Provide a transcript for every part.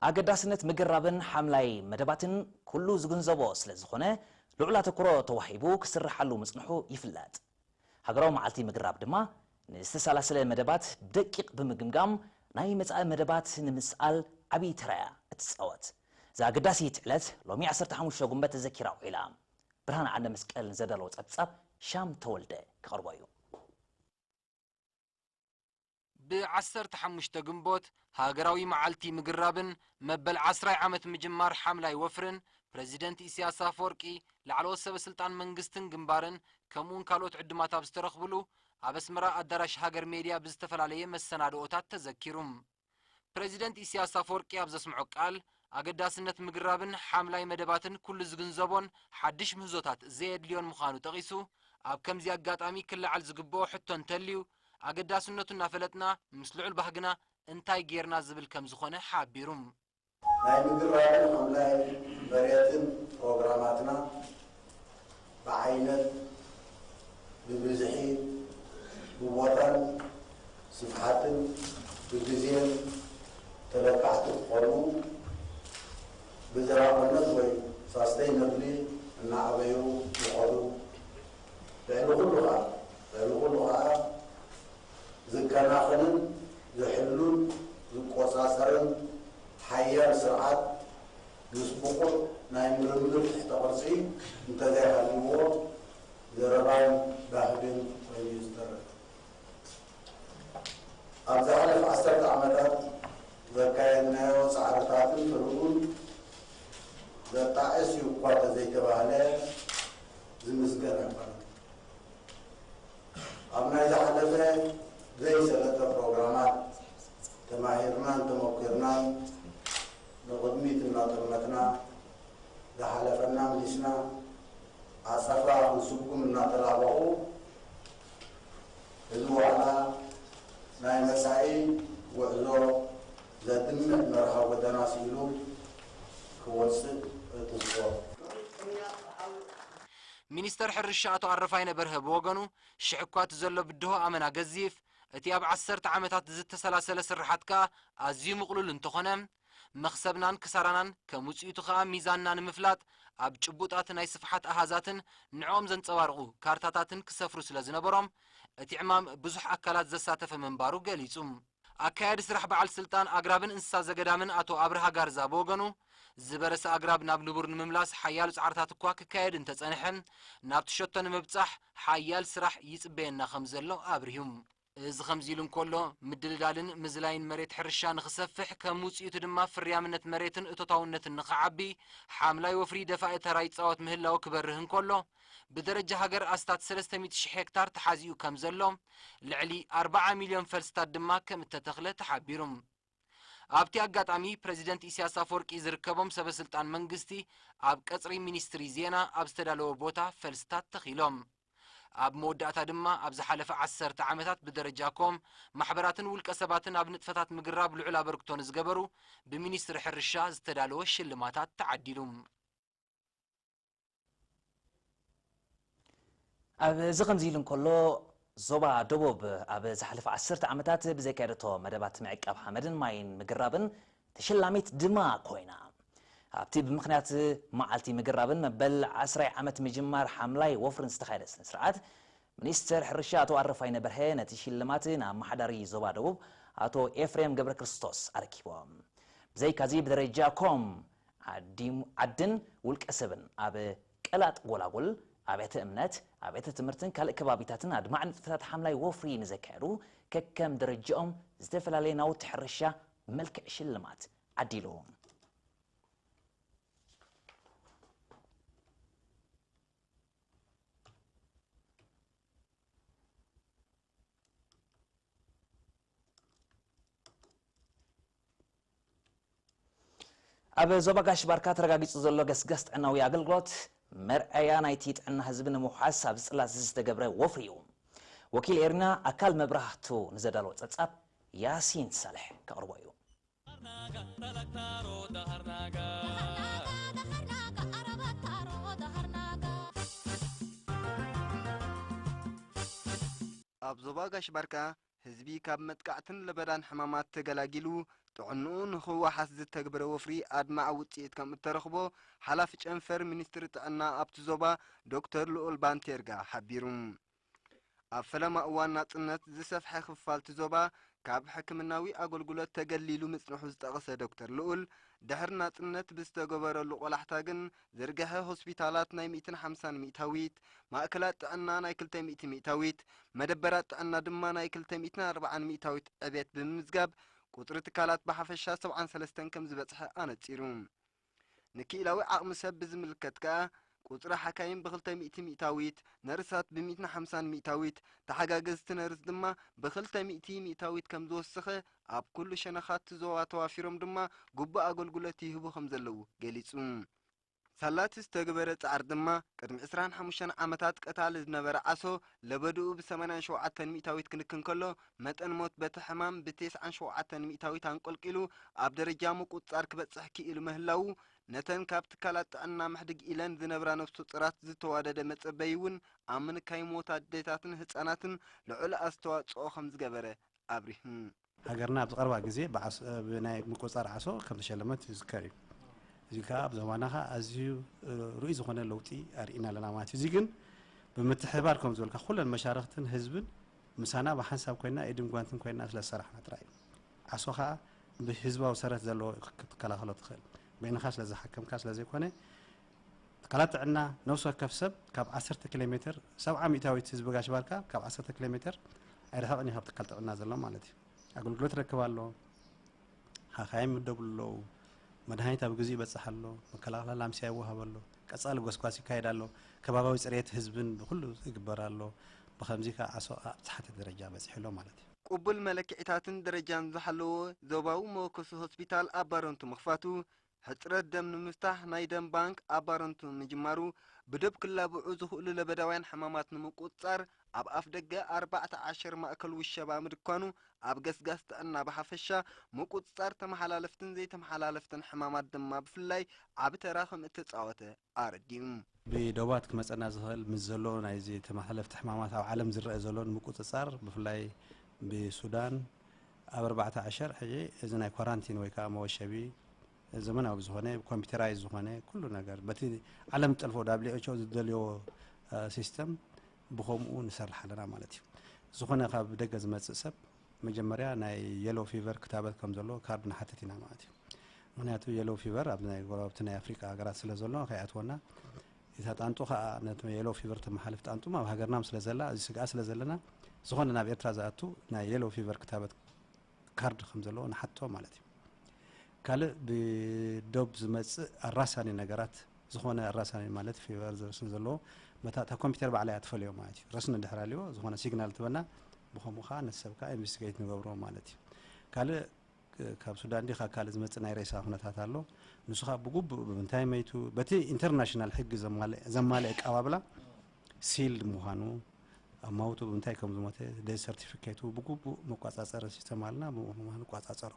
ኣገዳስነት ምግራብን ሓምላይ መደባትን ኩሉ ዝግንዘቦ ስለ ዝኾነ፣ ልዑል ኣተኩሮ ተዋሂቡ ክስርሓሉ ምጽንሑ ይፍለጥ። ሃገራዊ መዓልቲ ምግራብ ድማ ንዝተሰላሰለ መደባት ብደቂቕ ብምግምጋም ናይ መጻኢ መደባት ንምስኣል ዓብዪ ተራያ እትጻወት። እዛ ኣገዳሲት ዕለት ሎሚ ዓሰርተ ሓሙሽተ ጉንበት ተዘኪራ ውዒላ። ብርሃን ዓንደ መስቀል ንዘዳለዎ ጸብጻብ ሻም ተወልደ ክቐርቦ እዩ። ብ ዓሰርተ ሓሙሽተ ግንቦት ሃገራዊ መዓልቲ ምግራብን መበል ዓስራይ ዓመት ምጅማር ሓምላይ ወፍርን ፕረዚደንት ኢሳያስ ኣፈወርቂ፣ ላዕለዎት ሰበ ስልጣን መንግስትን ግንባርን ከምኡውን ካልኦት ዕዱማት ኣብ ዝተረኽብሉ ኣብ ኣስመራ ኣዳራሽ ሃገር ሜድያ ብዝተፈላለየ መሰናድኦታት ተዘኪሩ። ፕረዚደንት ኢሳያስ ኣፈወርቂ ኣብ ዘስምዖ ቃል፣ ኣገዳስነት ምግራብን ሓምላይ መደባትን ኩሉ ዝግንዘቦን ሓድሽ ምህዞታት ዘየድልዮን ምዃኑ ጠቒሱ፣ ኣብ ከምዚ ኣጋጣሚ ክለዓል ዝግብኦ ሕቶ እንተልዩ፣ ኣገዳስነቱ እናፈለጥና ምስ ልዑል ባህግና እንታይ ጌርና ዝብል ከም ዝኾነ ሓቢሩ። ናይ ምግራብን ሓምላይ መሬትን ፕሮግራማትና ብዓይነት፣ ብብዝሒ፣ ብቦታን ስፍሓትን ብግዜን ተለካዕቲ ክኾኑ፣ ብዘላቕነት ወይ ሳስተይነብሊ እናዓበዩ ይኸዱ። ልዕሊ ኩሉ ኸዓ፣ ልዕሊ ኩሉ ኸዓ ዝከናኸንን ዝሕሉን ዝቆጻጸርን ሓያል ስርዓት ምስ ብቑዕ ናይ ምርምር ትሕተ ቅርጺ እንተዘይሃልይዎ ዘረባን ባህግን ኮይኑ እዩ ዝተርፍ። ኣብ ዝሓለፈ ዓሰርተ ዓመታት ዘካየድናዮ ጻዕርታትን ፍርኡን ዘጣዕስ እዩ እኳ ተዘይተባህለ ዝምስገን ኣይኮነን። ኣብ ናይ ዝሓለፈ ዘይሰለጠ ፕሮግራማት ተማሂርናን ተመኪርናን ንቕድሚት እናጠመትና ዝሓለፈና ምሊስና ዓጸፋ ክንስጉም እናተላበቑ እዚ ዋዕላ ናይ መጻኢ ጉዕዞ ዘድምዕ መርሃ ጎደና ስኢሉ ክወጽእ እትዝኮር። ሚኒስተር ሕርሻ ኣቶ ኣረፋይነ በርሀ ብወገኑ፣ ሽሕ እኳ እቲ ዘሎ ብድሆ ኣመና ገዚፍ፣ እቲ ኣብ ዓሰርተ ዓመታት ዝተሰላሰለ ስርሓት ከኣ ኣዝዩ ምቕሉል እንተኾነ፣ መኽሰብናን ክሳራናን ከም ውጽኢቱ ከኣ ሚዛንና ንምፍላጥ ኣብ ጭቡጣት ናይ ስፍሓት ኣሃዛትን ንዕኦም ዘንጸባርቑ ካርታታትን ክሰፍሩ ስለ ዝነበሮም፣ እቲ ዕማም ብዙሕ ኣካላት ዘሳተፈ ምንባሩ ገሊጹ። ኣካያዲ ስራሕ በዓል ስልጣን ኣግራብን እንስሳ ዘገዳምን ኣቶ ኣብርሃ ጋርዛ ብወገኑ፣ ዝበረሰ ኣግራብ ናብ ንቡር ንምምላስ ሓያሎ ጻዕርታት እኳ ክካየድ እንተጸንሐ፣ ናብቲ ሸቶ ንምብጻሕ ሓያል ስራሕ ይጽበየና ከም ዘሎ ኣብሪሁ። እዚ ከምዚ ኢሉ እንከሎ፣ ምድልዳልን ምዝላይን መሬት ሕርሻ ንኽሰፍሕ፣ ከም ውጽኢቱ ድማ ፍርያምነት መሬትን እቶታውነትን ንኽዓቢ፣ ሓምላይ ወፍሪ ደፋኢ ተራ ይጻወት ምህላዉ ክበርህ እንከሎ፣ ብደረጃ ሃገር ኣስታት ሰለስተ ሚእቲ ሽሕ ሄክታር ተሓዚኡ ከም ዘሎ፣ ልዕሊ ኣርብዓ ሚልዮን ፈልስታት ድማ ከም እተተኽለ ተሓቢሩ። ኣብቲ ኣጋጣሚ፣ ፕረዚደንት ኢሳያስ ኣፈወርቂ ዝርከቦም ሰበ ስልጣን መንግስቲ ኣብ ቀጽሪ ሚኒስትሪ ዜና ኣብ ዝተዳለወ ቦታ ፈልስታት ተኺሎም። ኣብ መወዳእታ ድማ፣ ኣብ ዝሓለፈ ዓሰርተ ዓመታት ብደረጃ ኮም፣ ማሕበራትን ውልቀ ሰባትን ኣብ ንጥፈታት ምግራብ ልዑል ኣበርክቶ ንዝገበሩ ብሚኒስትሪ ሕርሻ ዝተዳለወ ሽልማታት ተዓዲሉ። ኣብ እዚ ከምዚ ኢሉ እንከሎ፣ ዞባ ደቡብ ኣብ ዝሓለፈ ዓሰርተ ዓመታት ብዘካየደቶ መደባት ምዕቃብ ሓመድን ማይን ምግራብን ተሸላሚት ድማ ኮይና። ኣብቲ ብምኽንያት መዓልቲ ምግራብን መበል ዓስራይ ዓመት ምጅማር ሓምላይ ወፍርን ዝተኻየደ ስነ ስርዓት፣ ሚኒስትር ሕርሻ ኣቶ ኣረፋይነ በርሀ ነቲ ሽልማት ንኣመሓዳሪ ዞባ ደቡብ ኣቶ ኤፍሬም ገብረ ክርስቶስ ኣረኪቦም። ብዘይካዚ ብደረጃ ኮም ዓዲ-፣ ዓድን ውልቀ ሰብን ኣብ ቀላጥ ጎላጉል፣ ኣብያተ እምነት፣ ኣብያተ ትምህርትን ካልእ ከባቢታትን ኣድማዕ ንጥፈታት ሓምላይ ወፍሪ ንዘካየዱ ከከም ደረጃኦም ዝተፈላለየ ናውቲ ሕርሻ ብመልክዕ ሽልማት ዓዲሉ። ኣብ ዞባ ጋሽ ባርካ ተረጋጊጹ ዘሎ ገስጋስ ጥዕናዊ ኣገልግሎት መርኣያ ናይቲ ጥዕና ህዝቢ ንምውሓስ ኣብ ጽላት ዝተገብረ ወፍሪ እዩ። ወኪል ኤርና ኣካል መብራህቱ ንዘዳለዎ ጸብጻብ ያሲን ሳልሕ ከቕርቦ እዩ። ኣብ ዞባ ጋሽ ባርካ ህዝቢ ካብ መጥቃዕትን ለበዳን ሕማማት ተገላጊሉ ጥዕንኡ ንኽወሓስ ዝተግበረ ወፍሪ ኣድማዒ ውፅኢት ከም እተረኽቦ ሓላፊ ጨንፈር ሚኒስትሪ ጥዕና ኣብቲ ዞባ ዶክተር ልኡል ባንቴርጋ ሓቢሩ። ኣብ ፈለማ እዋን ናጽነት ዝሰፍሐ ክፋል እቲ ዞባ ካብ ሕክምናዊ ኣገልግሎት ተገሊሉ ምጽንሑ ዝጠቐሰ ዶክተር ልኡል፣ ድሕሪ ናጽነት ብዝተገበረሉ ቆላሕታ ግን ዝርግሐ ሆስፒታላት ናይ ሚእትን ሓምሳን ሚእታዊት፣ ማእከላት ጥዕና ናይ ክልተ ሚእቲ ሚእታዊት፣ መደበራት ጥዕና ድማ ናይ ክልተ ሚእትን ኣርባዓን ሚእታዊት ዕቤት ብምምዝጋብ፣ ቁጽሪ ትካላት ብሓፈሻ ሰብዓን ሰለስተን ከም ዝበጽሐ ኣነጺሩ። ንክኢላዊ ዓቕሚ ሰብ ብዝምልከት ከኣ፣ ቁጽሪ ሓካይም ብኽልተ ሚእቲ ሚእታዊት፣ ነርሳት ብሚእትን ሓምሳን ሚእታዊት፣ ተሓጋገዝቲ ነርስ ድማ ብኽልተ ሚእቲ ሚእታዊት ከም ዝወሰኸ፣ ኣብ ኩሉ ሸነኻት ዞባ ተዋፊሮም ድማ ግቡእ ኣገልግሎት ይህቡ ከም ዘለዉ ገሊጹ። ሳላ እቲ ዝተግበረ ጻዕሪ ድማ፣ ቅድሚ ዕስራን ሓሙሽተን ዓመታት ቀታሊ ዝነበረ ዓሶ ለበድኡ ብሰማንያን ሸውዓተን ሚእታዊት ክንክን ከሎ፣ መጠን ሞት በቲ ሕማም ብተስዓን ሸውዓተን ሚእታዊት ኣንቆልቂሉ ኣብ ደረጃ ምቁጽጻር ክበጽሕ ክኢሉ ምህላዉ፣ ነተን ካብ ትካላት ጥዕና ምሕድግ ኢለን ዝነብራ ነፍሰ ጡራት ዝተዋደደ መጸበዪ እውን ኣብ ምንካይ ሞት ኣዴታትን ህጻናትን ልዑል ኣስተዋጽኦ ከም ዝገበረ ኣብሪሁ። ሃገርና ኣብዚ ቀረባ ግዜ ብዓስ-፣ ብናይ ምቁጽጻር ዓሶ ከም ተሸለመት ዝዝከር እዩ። እዚ ከኣ ኣብ ዞባና ከኣ ኣዝዩ፣ እ፣ ርኡይ ዝኾነ ለውጢ ኣርኢና ኣለና ማለት እዩ። እዚ ግን ብምትሕብባር ከም ዝበልካ ኩለን መሻርኽትን ህዝብን ምሳና ብሓንሳብ ኮይና ኢድን ጓንትን ኮይና ስለ ዝሰራሕና ጥራይ እዩ። ዓሶ ከኣ ብህዝባዊ ሰረት ዘለዎ ክትከላኸሎ ትኽእል። በይንኻ ስለ ዝሓከምካ ስለ ዘይኮነ ትካላት ጥዕና ነፍሲ ወከፍ ሰብ ካብ ዓሰርተ ኪሎ ሜትር፣ ሰብዓ ሚእታዊት ህዝቢ ጋሽ ባርካ ካብ ዓሰርተ ኪሎ ሜትር ኣይርሕቕን እዩ ካብ ትካል ጥዕና ዘሎ ማለት እዩ። ኣገልግሎት ይረክብ ኣሎ፣ ሓኻይም ይምደብሉ ኣለዉ፣ መድሃኒት ኣብ ግዜኡ ይበጽሕ ኣሎ፣ መከላኸሊ ላምስያ ይወሃብ ኣሎ፣ ቀጻሊ ጎስጓስ ይካየድ ኣሎ፣ ከባባዊ ጽሬት ህዝብን ብኹሉ ይግበር ኣሎ። ብኸምዚ ከኣ ዓሶ ኣብ ዝሓተ ደረጃ በጺሑ ኣሎ ማለት እዩ። ቅቡል መለክዒታትን ደረጃን ዝሓለዎ ዞባዊ መወከሲ ሆስፒታል ኣብ ባረንቱ ምኽፋቱ፣ ሕጽረት ደም ንምፍታሕ ናይ ደም ባንክ ኣብ ባረንቱ ምጅማሩ፣ ብዶብ ክላብዑ ዝኽእሉ ለበዳውያን ሕማማት ንምቁጽጻር ኣብ ኣፍ ደገ ኣርባዕተ ዓሸር ማእከል ውሸባ ምድኳኑ፣ ኣብ ገስጋስ ጥዕና ብሓፈሻ ምቁጽጻር ተመሓላለፍትን ዘይተመሓላለፍትን ሕማማት ድማ ብፍላይ ዓቢ ተራ ከም እተጻወተ ኣረዲኡ። ብዶባት ክመጸና ዝኽእል ምስ ዘሎ ናይዚ ተመሓላለፍቲ ሕማማት ኣብ ዓለም ዝረአ ዘሎ ንምቁጽጻር ብፍላይ ብሱዳን ኣብ ኣርባዕተ ዓሸር ሕጂ እዚ ናይ ኳራንቲን ወይ ከኣ መወሸቢ ዘመናዊ ዝኾነ ኮምፒውተራይዝ ዝኾነ ኩሉ ነገር በቲ ዓለም ዝጠልፎ ዳብሊው ኤች ኦ ዝደልዮ፣ እ፣ ሲስተም ብኸምኡ ንሰርሕ ኣለና ማለት እዩ። ዝኾነ ካብ ደገ ዝመጽእ ሰብ መጀመርያ ናይ የሎ ፊቨር ክታበት ከም ዘሎ ካርድ ንሓትት ኢና ማለት እዩ። ምኽንያቱ የሎ ፊቨር ኣብ ናይ ጎረባብቲ ናይ ኣፍሪቃ ሃገራት ስለ ዘሎ ከይኣትወና፣ እታ ጣንጡ ከኣ ነቲ የሎ ፊቨር ተመሓልፍ ጣንጡ ኣብ ሃገርና ስለ ዘላ፣ እዚ ስግኣት ስለ ዘለና፣ ዝኾነ ናብ ኤርትራ ዝኣቱ ናይ የሎ ፊቨር ክታበት ካርድ ከም ዘለዎ ንሓቶ ማለት እዩ። ካልእ ብዶብ ዝመጽእ ኣራሳኒ ነገራት፣ ዝኾነ ኣራሳኒ ማለት ፊቨር ዝረስኒ ዘለዎ፣ በታ እታ ኮምፒውተር ባዕላ እያ ትፈልዮ ማለት እዩ። ረስኒ እንድሕር ኣልዎ፣ ዝኾነ ሲግናል ትበና፣ ብኸምኡ ከኣ ነቲ ሰብ ከኣ ኢንቨስቲጌት ንገብሮ ማለት እዩ። ካልእ ካብ ሱዳን ዲኻ ካልእ ዝመጽእ ናይ ሬሳ ኩነታት ኣሎ። ንሱ ከኣ ብግቡእ ብምንታይ መይቱ፣ በቲ ኢንተርናሽናል ሕጊ ዘማልአ፣ ዘማልአ ኣቀባብላ ሲልድ ምዃኑ፣ ኣማውቱ ብምንታይ ከም ዝሞተ፣ ዴዝ ሰርቲፊኬቱ ብግቡእ መቋጻጸሪ ሲስተም ኣለና፣ ብኡ ድማ ንቋጻጸሮ።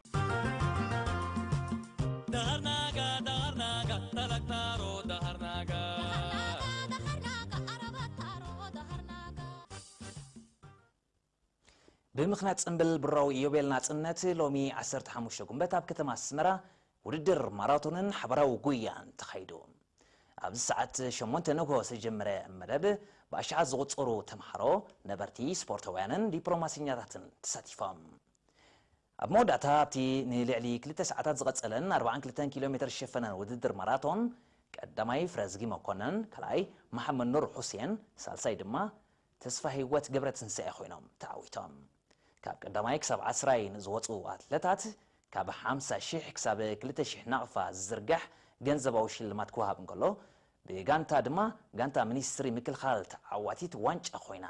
Daharnaga, daharnaga, talaktaro, daharnaga. Daharnaga, daharnaga, arabataro, daharnaga. ብምኽንያት ጽምብል ብራዊ ኢዮቤል ናጽነት ሎሚ ዓሰርተ ሓሙሽተ ጉንበት ኣብ ከተማ ኣስመራ ውድድር ማራቶንን ሓባራዊ ጉያን ተኻይዱ። ኣብዚ ሰዓት ሸሞንተ ንግሆ ዝተጀመረ መደብ ብኣሽሓት ዝቑጸሩ ተምሃሮ፣ ነበርቲ፣ ስፖርታውያንን ዲፕሎማሲኛታትን ተሳቲፎም። ኣብ መወዳእታ ኣብቲ ንልዕሊ ክልተ ሰዓታት ዝቐጸለን ኣርባዓን ክልተን ኪሎ ሜትር ዝሸፈነን ውድድር ማራቶን ቀዳማይ ፍረዝጊ መኮነን፣ ካልኣይ መሓመድ ኑር ሑሴን፣ ሳልሳይ ድማ ተስፋ ህይወት ገብረትንሳኤ ኮይኖም ተዓዊቶም። ካብ ቀዳማይ ክሳብ ዓስራይ ንዝወጹ ኣትለታት ካብ ሓምሳ ሺሕ ክሳብ ክልተ ሺሕ ናቕፋ ዝዝርጋሕ ገንዘባዊ ሽልማት ክወሃብ እንከሎ፣ ብጋንታ ድማ ጋንታ ሚኒስትሪ ምክልኻል ተዓዋቲት ዋንጫ ኮይና።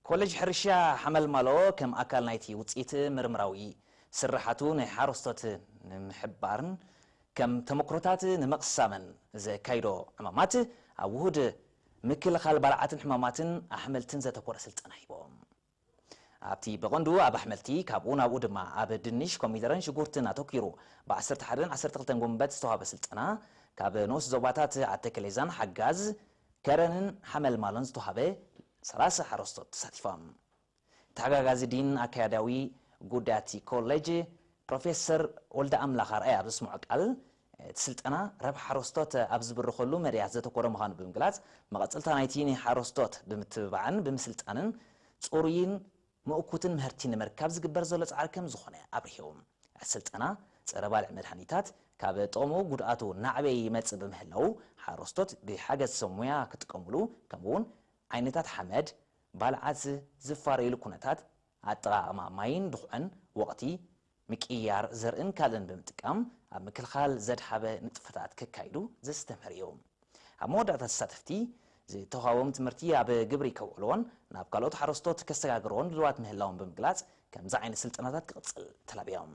ኮሌጅ ሕርሻ ሓመልማሎ ከም ኣካል ናይቲ ውፅኢት ምርምራዊ ስርሓቱ ናይ ሓረስቶት ንምሕባርን ከም ተመክሮታት ንምቕሳምን ዘካይዶ ዕማማት ኣብ ውሁድ ምክልኻል ባልዓትን ሕማማትን ኣሕምልትን ዘተኮረ ስልጠና ሂቦም። ኣብቲ ብቐንዱ ኣብ ኣሕመልቲ፣ ካብኡ ናብኡ ድማ ኣብ ድንሽ፣ ኮሚደረን ሽጉርትን ኣተኲሩ ብ11ን 12 ጉንበት ዝተዋህበ ስልጠና፣ ካብ ንኡስ ዞባታት ኣተክሌዛን ሓጋዝ ከረንን ሓመልማሎን ዝተዋህበ 30 ሓረስቶት ተሳቲፎም። ተሓጋጋዚ ዲን ኣካያዳዊ ጉዳያት ኮሌጅ ፕሮፌሰር ወልደ ኣምላኽ ኣርኣያ ኣብ ዘስምዖ ቃል፣ እቲ ስልጠና ረብሓ ሓረስቶት ኣብ ዝብርኸሉ መዳያት ዘተኮረ ምዃኑ ብምግላጽ፣ መቐጸልታ ናይቲ ንሓረስቶት ብምትብባዕን ብምስልጣንን ጽሩይን ምእኩትን ምህርቲ ንምርካብ ዝግበር ዘሎ ጻዕሪ ከም ዝኾነ ኣብሪሁ። እቲ ስልጠና ጸረ ባልዕ መድሃኒታት ካብ ጥቕሙ ጉድኣቱ ናዕበይ ይመጽእ ብምህላው፣ ሓረስቶት ብሓገዝ ሰብ ሞያ ክጥቀሙሉ፣ ከምኡውን ዓይነታት ሓመድ፣ ባልዓት ዝፋረዩሉ ኩነታት፣ ኣጠቓቕማ ማይን ድኹዕን ወቕቲ፣ ምቅይያር ዘርእን ካልእን ብምጥቃም ኣብ ምክልኻል ዘድሃበ ንጥፈታት ከካይዱ ዘስተምህር እዩ። ኣብ መወዳእታ ተሳተፍቲ ዝተዋህቦም ትምህርቲ ኣብ ግብሪ ከውዕልዎን ናብ ካልኦት ሓረስቶት ከሰጋግርዎን ድልዋት ምህላዎም ብምግላጽ፣ ከምዚ ዓይነት ስልጠናታት ክቕጽል ተላብዮም።